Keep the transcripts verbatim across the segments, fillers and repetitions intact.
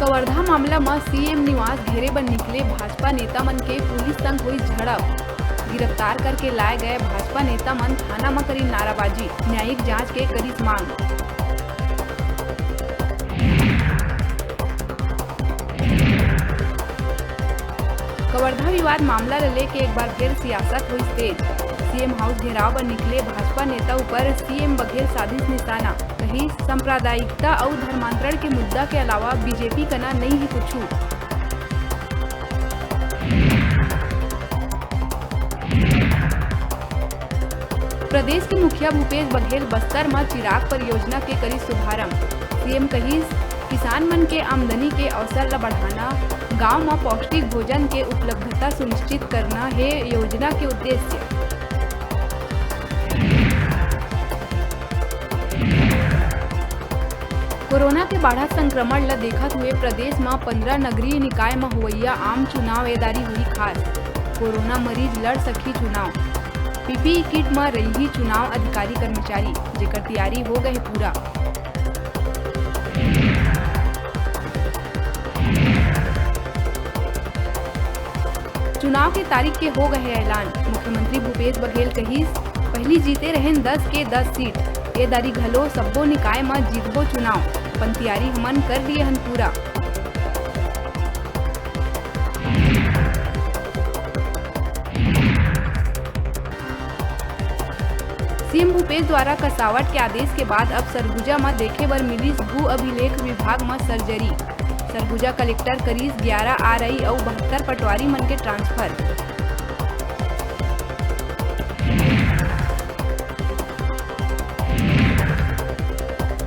कवर्धा मामला म सीएम निवास घेरे बर निकले भाजपा नेता मन के पुलिस संग होइस झड़प। गिरफ्तार करके लाए गए भाजपा नेता मन थाना म करिन नाराबाजी, न्यायिक जांच के करिस मांग। कवर्धा विवाद मामला ल लेके एक बार फिर सियासत होइस तेज। सीएम हाउस घेराव बर निकले भाजपा नेता ऊपर सीएम बघेल साधिस निशाना। कहिस, सांप्रदायिकता अउ धर्मांतरण के मुद्दा के अलावा बीजेपी कना नइ हे कुछु। प्रदेश के मुखिया भूपेश बघेल बस्तर म चिराग परियोजना के करिस शुभारंभ। सीएम कहिस, किसान मन के आमदनी के अवसर ल बढ़ाना, गांव म पौष्टिक भोजन के उपलब्धता सुनिश्चित करना हे योजना के उद्देश्य। कोरोना के बाढ़त संक्रमण ल देखत हुए प्रदेश म पंद्रह नगरीय निकाय म होवइया आम चुनाव ए दारी होही खास। कोरोना मरीज लड़ सकही चुनाव। पीपीई किट म रइही चुनाव अधिकारी कर्मचारी, जेकर तियारी हो गए हे पूरा। चुनाव के तारीख के हो गए हे ऐलान। मुख्यमंत्री भूपेश बघेल कहिस, पहिली जीते रहेन दस के दस सीट, ए दारी घलो सब्बो निकाय म जीतबो चुनाव, अपन तियारी हमन कर लिए हन पूरा। सीएम भूपेश द्वारा कसावट के आदेश के बाद अब सरगुजा म देखे बर मिलिस भू अभिलेख विभाग म सर्जरी। सरगुजा कलेक्टर करिस ग्यारह आरआई अउ बहत्तर पटवारी मन के ट्रांसफर।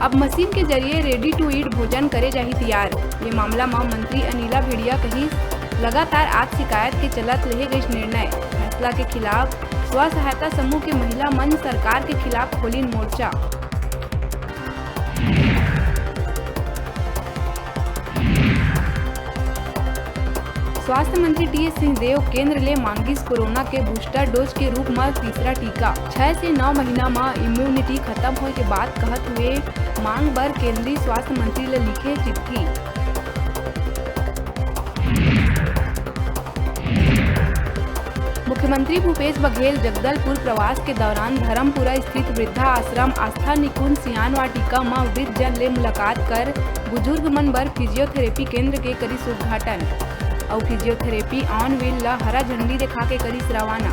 अब मशीन के जरिए ready to eat भोजन करे जाही तियार। ये मामला म मंत्री अनिला भेड़िया कहिस, लगातार आत शिकायत के चलत लेहे गइस निर्णय। फैसला के खिलाफ स्व सहायता समूह के महिला मन सरकार के खिलाफ खोलिन मोर्चा। स्वास्थ्य मंत्री टीएस सिंहदेव केंद्र ले मांगिस कोरोना के बूस्टर डोज के रूप म तीसरा टीका। छह से नौ महीना म इम्यूनिटी खत्म होए के बाद कहत हुए मांग बर केंद्रीय स्वास्थ्य मंत्री ल लिखे चिट्ठी। मुख्यमंत्री भूपेश बघेल जगदलपुर प्रवास के दौरान धर्मपुरा स्थित वृद्धा आश्रम आस्था निकुंज सियान वाटिका म वृद्ध जन ले मुलाकात कर बुजुर्ग मन बर फिजियोथेरेपी केंद्र के करिस उद्घाटन अउ फिजियोथेरेपी ऑन व्हील ल हरा झंडी देखा के करिस रवाना।